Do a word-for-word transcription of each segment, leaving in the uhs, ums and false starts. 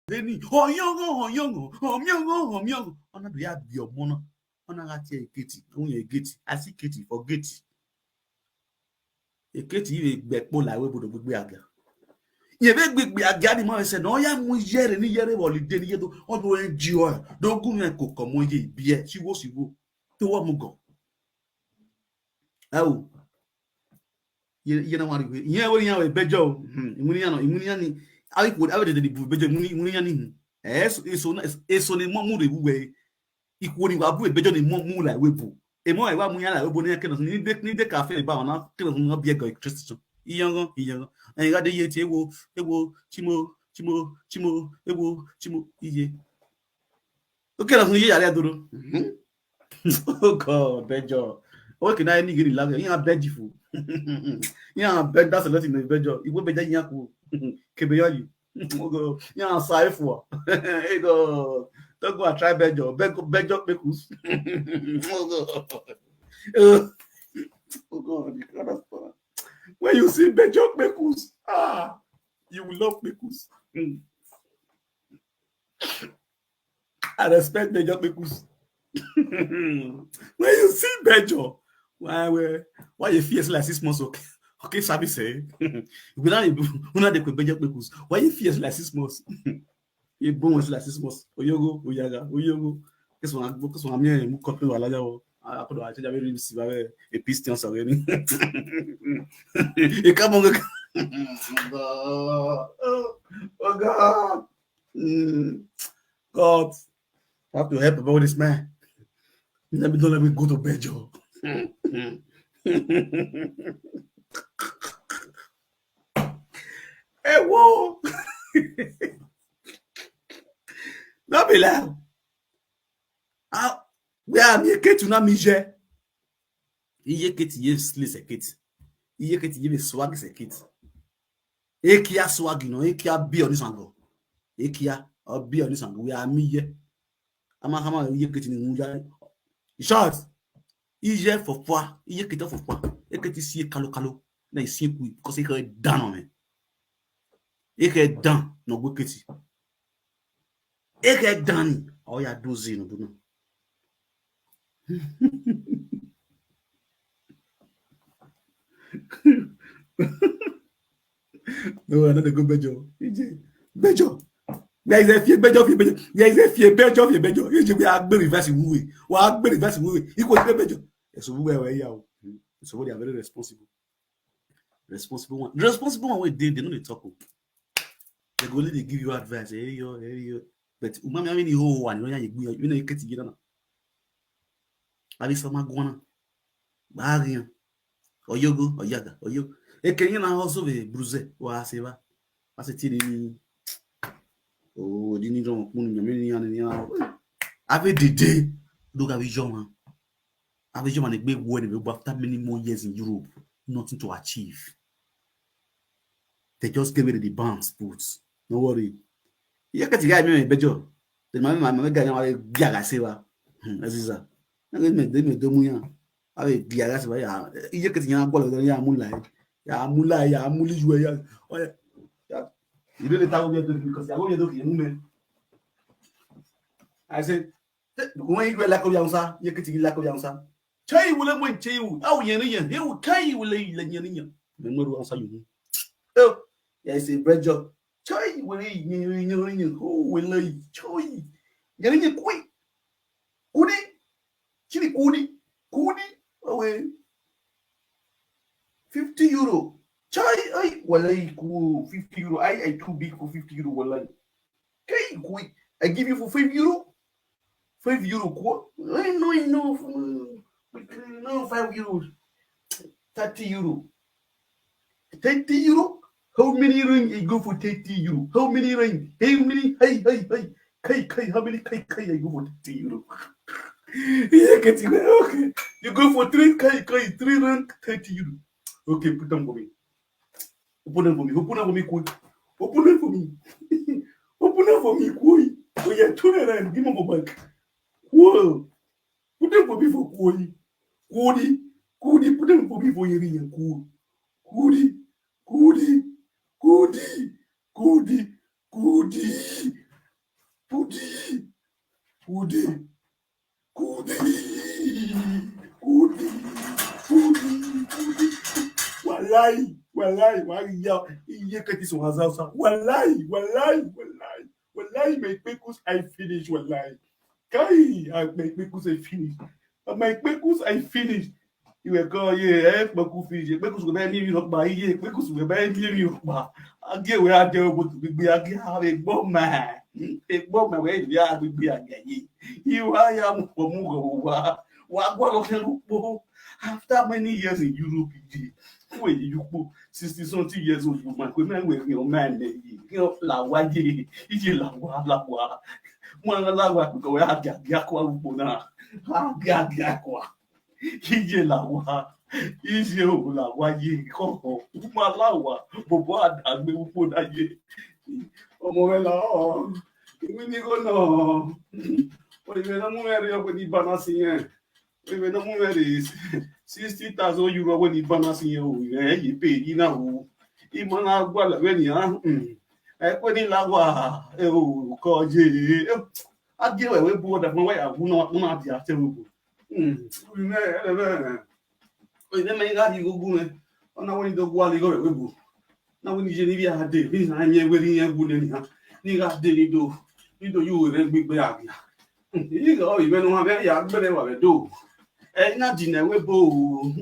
Then he, oh, young, oh, young, oh, young, oh, young. Ona do ya bi omo na. Ona ga tie Ekiti. Who ye Ekiti? I see Ekiti for Ekiti. Ekiti ive gbe kpo la we bodo gbegbe aga. Ye ve gbegbe aga ni ma se no ya mu yere ni yere holiday ni ye do. O do enjoy. Do gun ye ko komo ye bi e. Siwo siwo. To wa mu go. Awo. Ye ye na wari we. Ye we ya we bejo. Hmm. Imuni ya no. Imuni ya ni. Awi ko awi de de bu bejo. Imuni imuni ya ni. Hmm. Eh, eso eso na eso ni mo mu de bu we. Ikwo ni wa bu bejo ni mo mu la we bu. E mo e wa mu ya la we bu ni ke no ni de ni de cafe ba na ke no bi e go Christian. Iyangan iyangan. En ga de ye ti ewo ewo chimo chimo chimo ewo chimo iye. Okay, that's you are doing. Oh God, bejo. Okay, now any get love. You are beautiful. You are bed that's a lot in the bejo. You will be there. Kebe you. Oh God, you are sorry for. Hey God, don't go and try bejo. Bejo, bejo, bekus. Oh God. Oh God, you cannot. When you see bejo, bekus, ah, you will love bekus. Mm. I respect Major Kpekus. When you see Major, why why why you fierce like six months? Okay, okay, sabi say. We now you now dey Major Kpekus. Why you fierce like six months? You born once like six months. Oyogo, oyaga, oyogo. This one, this one, me and you company wala jawo. I put on change very receive a peace things already. You come on. Oh God. Mm. God, I have to help about this man. Let me don't let me go to bed, Joe. Hey, whoa. Not be loud. Ah, we are me Kate, not me, je. Iye Kate, yes, listen, Kate. Iye Kate, yes, swag, is a Kate. Ekia swag, you know, Ekia be on this angle. Ekia, or be on this angle. We are me, yeah. Ama kama iye Kate ni nguja. Short. Iye for fwa, iye Kate for fwa. Ekete si kalo kalo. Na isi kui, because Eke down on me. Eke down, no go Kate. Eke down. Oh, ya do zino, do no. No, I no dey go Bejo. Bejo. There is a fear Bejo, fear Bejo. There is a fear Bejo, fear Bejo. You just be a very reverse way. Well, a very reverse way. Equal to Bejo. So we were here. So they are very responsible. Responsible one. The responsible one wey dey, they no dey talk. They go only dey give you advice. Hey yo, hey yo. But umami, how many ho one? You know you get together now. Abi sama guana. Ba rien. Oyogo, oyaga, oyo. E kenye na hoso ve bruze wa se va. Ase ti ni. Oh, di ni jon kun ni mi ni ani ni. Ave dede. Do ga bi joma. Ave joma ne gbe wo ni be after many more years in Europe, nothing to achieve. They just gave it the bounce put. No worry. Iye Kate ga mi Bejo. The man, my guy, now I gaga se va. Hmm, Aziza. Na me de me do mu ya. Ave gaga se va ya. Iye Kate ya kwa lo ya mu lai. Ya mu lai, ya mu li ju ya. Oh yeah. Yeah. You really talk about it because I go to the woman. I said, when you like Oyansa, you get to like Oyansa. Chai wule mwen chai wu. Au yeni yen. He wu kai wule ile yeni yen. Me mweru ansa yu. Oh, yeah, it's a bread job. Chai wule yeni yen. Who wule chai? Yeni yen kui. Kudi. Chini kudi. Kudi. Awe. Fifty euro. Chai, ai, walai ku fifty euro. I, I too big for fifty euro, walai. Kai kui. I give you for five euro. Five euro kwa. I know, I know. No, five euro. Thirty euro. Thirty euro? How many ring I go for thirty euro? How many ring? How many? Hey, hey, hey. Kai, kai, how many kai, kai I go for thirty euro? Yeah, get it. Okay. You go for three kai, kai, three ring, thirty euro. Okay, put them for me. Open them for me. Open them for me, quick. Open them for me. Open them for me, quick. Oh, yeah, turn around. Give me my back. Whoa. Put them for me for Kudi. Kudi. Kudi. Put them for me for Yeri and Kudi. Kudi. Kudi. Kudi. Kudi. Kudi. Kudi, Kudi, Kudi, Kudi, Kudi. Wallahi, wallahi, wallahi, ya, iye kati so haza sa. Wallahi, wallahi, wallahi, wallahi, my kpekus I finish, wallahi. Kai, I, my kpekus I finish. My kpekus I finish. Iwe ko ye, eh, kpekus finish. Kpekus we ba mi mi okpa, iye, kpekus we ba mi mi okpa. Age we age o, but we age have a bomb man. A bomb man we ya we age ye. Iwa ya mu ko mu go wa. Wa gwa lo ke lupo. After many years in Europe, ije. Who are you po? Sixty something years old woman. We man we your man me. You know, la wa ye. Ije la wa, la wa. Mo la wa ko we age age akwa lupo na. Age age akwa. Ije la wa. Ije o la wa ye ko. Uma la wa. Bobo adagbe lupo na ye. Ọmọ rẹ la ọ. Èmi ni kò nà. Oye na mu mẹ́rin ọkọ ní balance yẹn. Oye na mu mẹ́rin sixty thousand euro ọkọ ní balance yẹn o. Ẹ yìí pé yìí náà o. Ìmọ̀ràn agbára rẹ nìyà. Ẹ pé ní làwà ẹ ò kọ́ jẹ. Adé wẹ̀wẹ̀ bu ọ̀dà fún wáyà wúná wúná àti àtẹ̀wò. Oye na ẹ lẹ́bẹ̀rẹ̀. Oye na ẹ gá di gbogbo rẹ. Ọ̀nà wọ́n ní dọ́gbọ́ alẹ́ gọ́rẹ̀ wẹ́bù. Na wini je ni bi ade, bi na mi ewe ni ewu ne ni ha. Ni ga de ni do, ni do yu we gbigbe agia. Ni ga o ime no ha me ya gbere wa we do. E na di na we bo.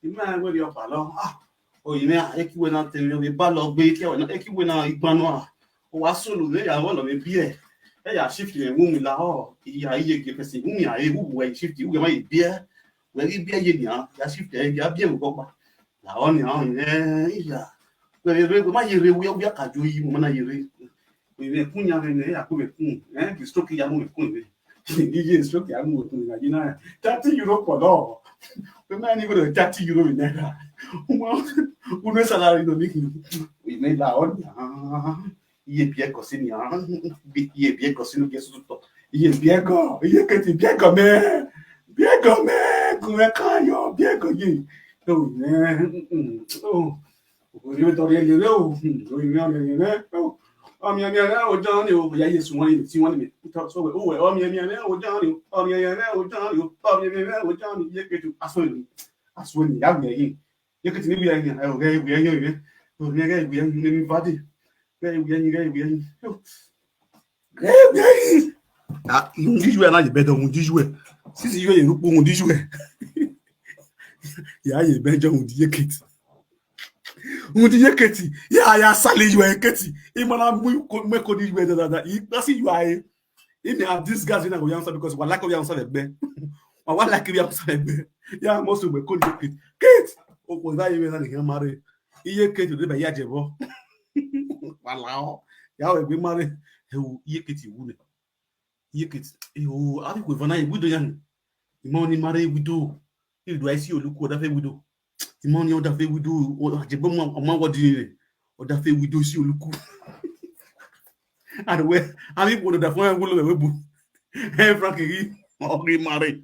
Ime we ri opa lo. Ah. O ime a eki we na te mi o ba lo gbe ke o na eki we na igbanu a. O wa solo me ya wo lo me bi e. E ya shift me wu mi la o. Iya iye ge fesi wu mi a e wu we shift wu ma ye bi e. We ri bi e ye ni a. Ya shift e ya bi e wo pa. La oni oni eh ya. We re we ma ye re we we ka jo yi mo na ye re. We re kun ya re ne ya ko be kun. Eh, bi stroke ya mo be kun be. Ye stroke ya mo kun na ji na. Thirty euro for law. We ma ni go thirty euro in naira. Uno salary no ni. We ne la oni. Iye bi ego si ni a. Iye bi ego si ni ge su to. Iye bi ego, iye keti bi ego me. Bi ego me, ku me ka yo bi ego ye. O me. O. O ni to ye ye o. O ni ye ye o. Ọmọ mi, ọmọ mi, o jọ ni o, ya Yesu wọn ni, tí wọn ni. So we, o we, ọmọ mi, ọmọ mi, o jọ ni o, ọmọ mi, ọmọ mi, o jọ ni o, ọmọ mi, ọmọ mi, o jọ ni, ye ketu, aso ni, aso ni, ya mi yin. Ye ketu ni bi ya yin, ayo, ga ye bi ya yin, o, ga ye bi ya yin, ni mi fati. Ga ye bi ya yin, ga ye bi ya yin. Ga ye bi ya yin. Ah, un di jue na je bedo, un di jue. Si si yo ye rupo un di jue. Ya ye bedo un di ye ketu. Un di ye ketu. Ya ya sale jue ketu. I mana mu ko me ko di jue da da da. I kasi jue. If they have these guys, you know, we answer because we like we answer the best. We like we answer the best. Yeah, most of we call you Kate. Kate! O ko da ye na ni mare. Iye Kate de ba ya je bo. Wala o. Ya we gbe mare. E wo iye Kate wu ni. Iye Kate. E wo abi ko vana e wido yan. Imo ni mare wido. Ido ai si oluku oda fe wido. Imo ni oda fe wido. O je bo mo mo wo di ni. Oda fe wido si oluku. And we, ami ko da fun e wulo we bu. E Frank yi, o ri mare.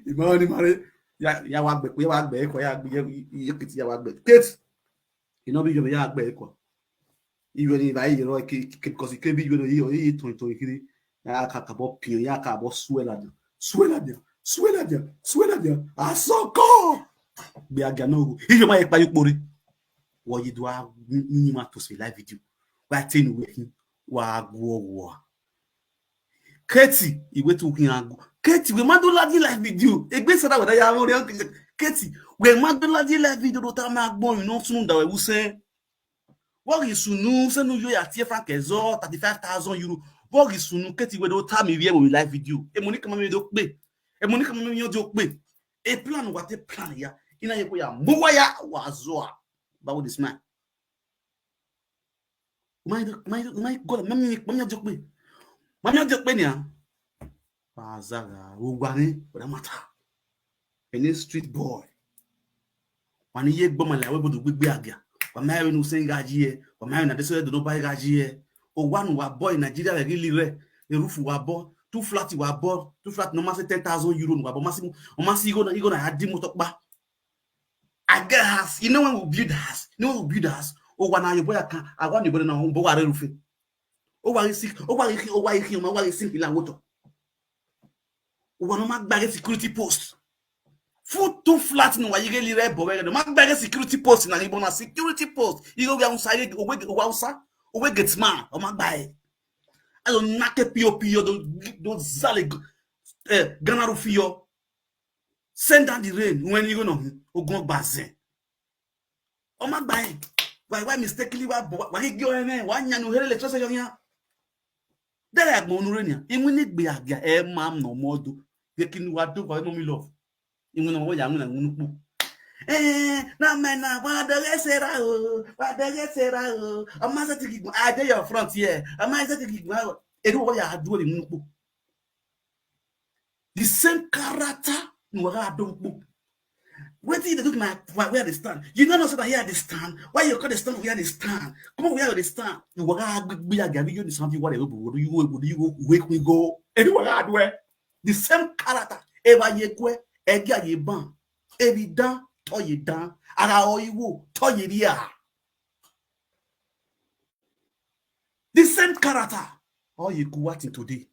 Imo ni mare. Ya ya wa gbe, ya wa gbe ko ya gbe ye kiti ya wa gbe. Kate. Ino bi yo ya gbe ko. Iwe ni ba yi ro ki ki because ke bi iwe no yi o yi ton ton kiri. Ya ka ka bo pion ya ka bo suela de. Suela de. Suela de. Suela de. Asoko. Bi aga no. Iwe ma e pa yu pori. Wo yi do a ni ma to se live video. Wa te ni we hin. Wa gwo wo. Kate, iwe tu hin agu. Kate, we ma do la di live video. Egbe sada we da ya mo re. Kate, we ma do la di live video do ta ma gbon inu tun da we wu se. Wọ́ọ̀rì sùnú sẹ́nu yóò yà tí ẹ fà kẹ́zọ́ thirty five thousand euro. Wọ́ọ̀rì sùnú kéti wẹ́dọ̀ tá mi rí ẹ̀wọ̀n mi live video. Èmo ní kàmá mi yóò pé. Èmo ní kàmá mi yóò di ó pé. A plan wà tẹ́ plan ya. Iná yẹ kó yà mú wáyà wà zọ́ à. Báwo this man? My, my, my God, mami, mami ọjọ́ pé. Mami ọjọ́ pé ni à. Wà á zàgà, ó wà ní, for that matter. Any street boy. Wà ní yé gbọ́mọ làwọn gbọdọ̀ gbégbé àgà. Wà máa rí inú sẹ́yìn gajì ẹ̀. Wà máa rí inú àdéṣọ́lẹ̀ dòdò báyìí gajì ẹ̀. O wà nù wà bọ́ ì Nàìjíríà rẹ̀ rí lì rẹ̀. Erúfù wà bọ́. two flat wa bought, two flat no matter ten thousand euro wa bought, massive, or massive, you gonna, you gonna add them up. I get house. You know when we build house? You know when we build house? Oh, when your boy can, I want your boy now, but I don't feel. Oh, why is sick? Oh, why is he? Oh, why is he? Oh, why is he? Why is he? Like what? Oh, no, my bag security post. Foot too flat, no, why you get little boy? No, my bag security post. Na you want security post? You go be outside. Oh, wait, oh, outside. Oh, wait, get man. Oh, my bag. I don't knock a P O P. You don't, don't zale. Eh, Ghana Rufio. Send down the rain. When you gonna ogun bazen? Oh, my bag. Why, why mistakenly? Why, why you go in? Why you know electricity? Dere agbon onu re ni. Inwe ni gbe aga e ma no modo. Ye kinu wa do for mommy love. Inwe no ya nwe na nunu po. Eh, na me na wa do re sera o. Wa do re sera o. Ama se ti gigbo. I dey your front here. Ama se ti gigbo. E do wa ya do ni nunu po. The same character ni wa do po. Wetin you dey do to my wife? Where they stand? You no know say na here they stand. Why you call the stand where they stand? Come on, where they stand? You waka gbigbi agabi you the something what they go do you go do you go wake me go. Anywhere I do it. The same character. Eva ye kwe, ega ye ban, evi dan, to ye dan, ara oiwo, to ye ria. The same character. All you go what today.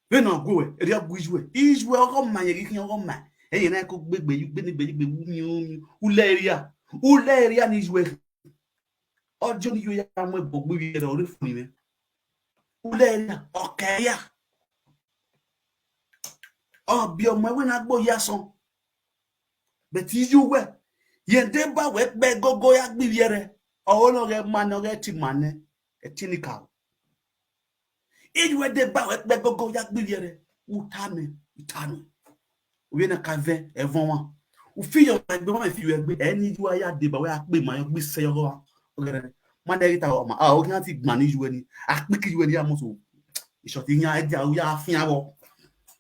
When I go, area go ijue. Ijue oko ma ye ki oko ma. Eye na ko gbegbe yu gbeni gbeni gbe umi umi. Ule area. Ule area ni ijue. Ojo ni yo ya mo gbogbo ire ore fun mi. Ule area. Okay ya. Obi omo we na gbo ya son. But ijue. Ye de ba we pe gogo ya gbi yere. O no ge ma no ge ti mane. E ti ni ka. Ijue de ba we pe gogo ya gbi yere. Utame, utame. Uye na ka ve, e von wa. U fi yo egbe wa, fi yo egbe. Eni ju aya de ba we a pe ma yo gbi se yo wa. Ogere. Ma de ita wa ma. Ah, o kan ti gba ni ijue ni. A pe ki ijue ni a mo so. Iso ti yan e ja u ya fi awo.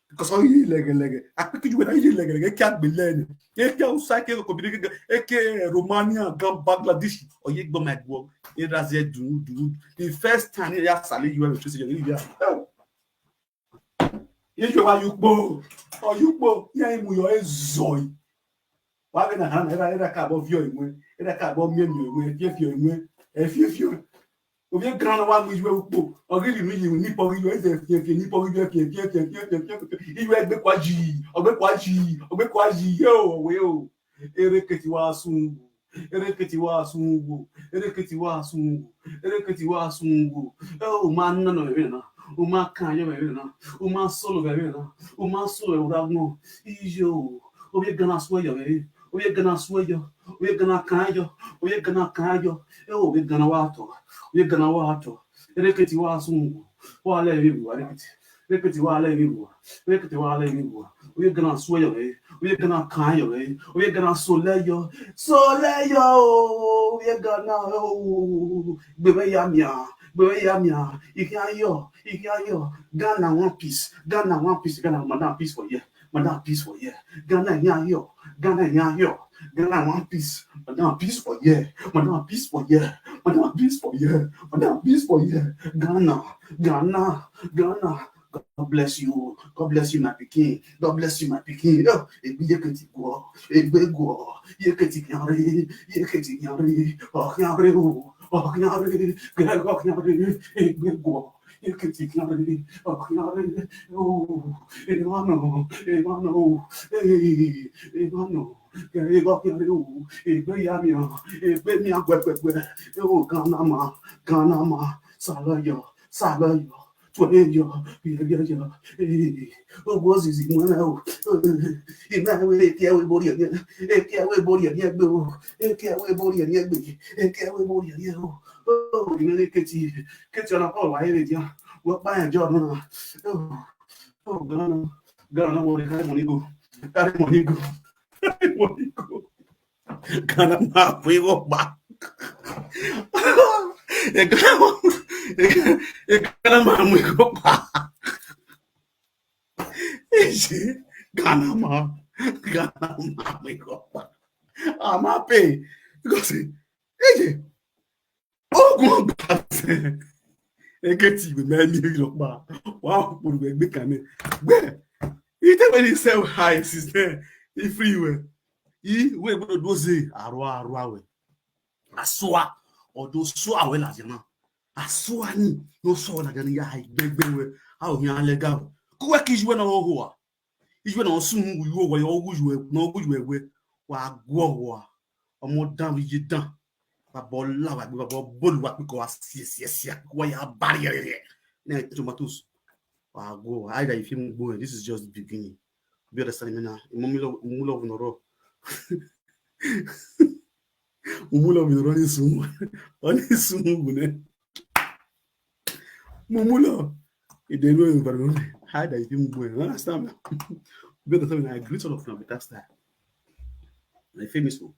Because o yi lege lege. A pe ki ijue na yi lege lege ki a gbe le ni. E ki a usa ke ko bi ke e ke Romania gan Bangladesh. O ye gbo ma gbo. E ra ze du du. The first time ya sale you ever choose you ya. Ye yo wa yu po. O yu po. Ya imu yo e zoi. Wa be na ha na era era ka bo vio imwe. Era ka bo mi mi imwe. Fie fie imwe. E fie fie. Ovie gran wa mu ijue upo. Ogiri mi yi ni po ijue ze fie fie ni po ijue fie fie fie fie fie fie. Ijue gbe kwa ji, ogbe kwa ji, ogbe kwa ji. Yo we o. Ereketi wa sun. Ereketi wa sun wo. Ereketi wa sun wo. Ereketi wa sun wo. E o ma na no me na. O ma kan yo me na. O ma solo me na. O ma solo e da mo. Iyo. Ovie gana sweyo me. Ovie gana sweyo. Ovie gana kan yo. Ovie gana kan yo. E o ovie gana wa to. Ovie gana wa to. Ereketi wa sun wo. Wa le ri wa ereketi. Ereketi wa le ri wa. Ereketi wa le ri wa. Ovie gana sweyo me. Ovie gana kan yo me. Ovie gana soleyo. Soleyo o. Ovie gana o. Gbebe ya mia. Gbebe ya mia. Ikiayo. Ikiayo. Ghana one piece. Ghana one piece. Ghana, madam, peace for here. Madam, peace for here. Ghana, yeah, yo. Ghana, yeah, yo. Ghana, one piece. Madam, peace for here. Madam, peace for here. Madam, peace for here. Madam, peace for here. Ghana, Ghana, Ghana. God bless you. God bless you, my pikin. God bless you, my pikin. Oh, egbe ye keti go. Egbe go. Ye keti nyare. Ye keti nyare. Oh, nyare o. Oh, nyare. Gre go nyare. Egbe go. Ye keti nyare. Oh, nyare. Oh, Emmanuel. Emmanuel. Hey, Emmanuel. Gre go nyare o. Egbe ya mi o. Egbe mi agwe gwe gwe. Oh, Ghana ma. Ghana ma. Salayo. Salayo. Twenty yo, yeah, yeah, yeah. Hey, oh, boss is in one hour. Ina we eke we bori ya. Eke we bori ya gbe o. Eke we bori ya gbe. Eke we bori ya o. Oh, ina le keti. Keti ona Paul wa ere dia. Wo pa en jo na. Oh, oh, Ghana. Ghana, wo le carry money go. Carry money go. Carry money go. Ghana ma mwe go pa. E Ghana ma, e Ghana ma mwe go pa. Eje, Ghana ma, Ghana ma mwe go pa. I'm happy because eje, ogun gba. Eketi we me mi lo pa. Wa puru we gbe kan ni. Gbe. Ite we ni sell high since then. If free we. Yi we gbodo do ze arwa arwa we. Aswa. Odo swa we la jana. Aswa ni. No swa la jana ya high gbegbe we. How ni alega. Ku we ki ju we na ho ho. Ijwe na osun wu yo wo yo wu yo na wu yo we wa gwo wa. Omo dan wi yi dan. Baba ola wa gbe baba bolu wa piko wa sie sie sie wa ya bari ye ye. Na tomatoes. Wa gwo wa. Either if you go, this is just the beginning. You understand me now? Mo mi lo mo lo no ro. Mo lo mi ro ni sun. Oni sun bu ne. Mo mu lọ. Èdè ìlú òyìnbó ló ń hide àìsí mú gbọ́ ẹ̀. Understand? Bí ọ̀dọ̀ sọ́mi, I greet all of you with that style. I famous one.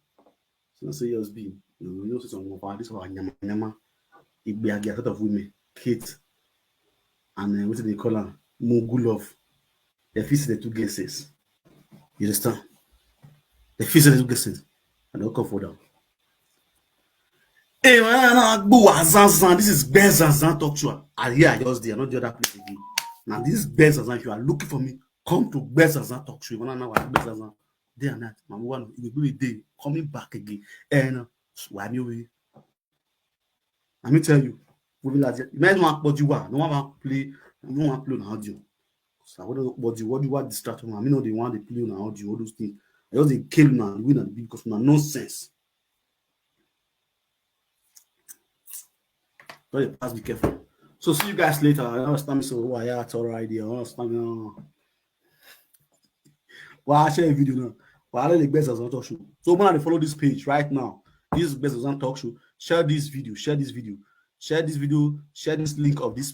So I say, "Yes, be." You know, you know, say some of our, this our nyama nyama. Igbe agi, a sort of women, Kate, and uh, what do they call her? Mogu Love. They fix the two guesses. You understand? They fix the two guesses. And they'll come for them. Hey, man, na gbo wa zan zan. This is Gbe Zan Zan Talk Show. I hear I just there, not the other place again. Now, this is Gbe Zan Zan. If you are looking for me, come to Gbe Zan Zan Talk Show. When I know what Gbe Zan Zan, day and night, my one, you will be day coming back again. And uh, why me we? Let me tell you, we will like you might want what you want. No one want play, no one play on audio. So I wouldn't what you what you want distract me. I mean, no, they want to play on audio, all those things. I just dey kill now, the way na the because na nonsense. Don't you pass, be careful. So see you guys later. I understand me so why I at all right there. I understand me. Well, I share a video now. Well, I let the Gbe Zan Zan Talk Show. So when I follow this page right now, this is Gbe Zan Zan Talk Show. Share this video. Share this video. Share this video. Share this link of this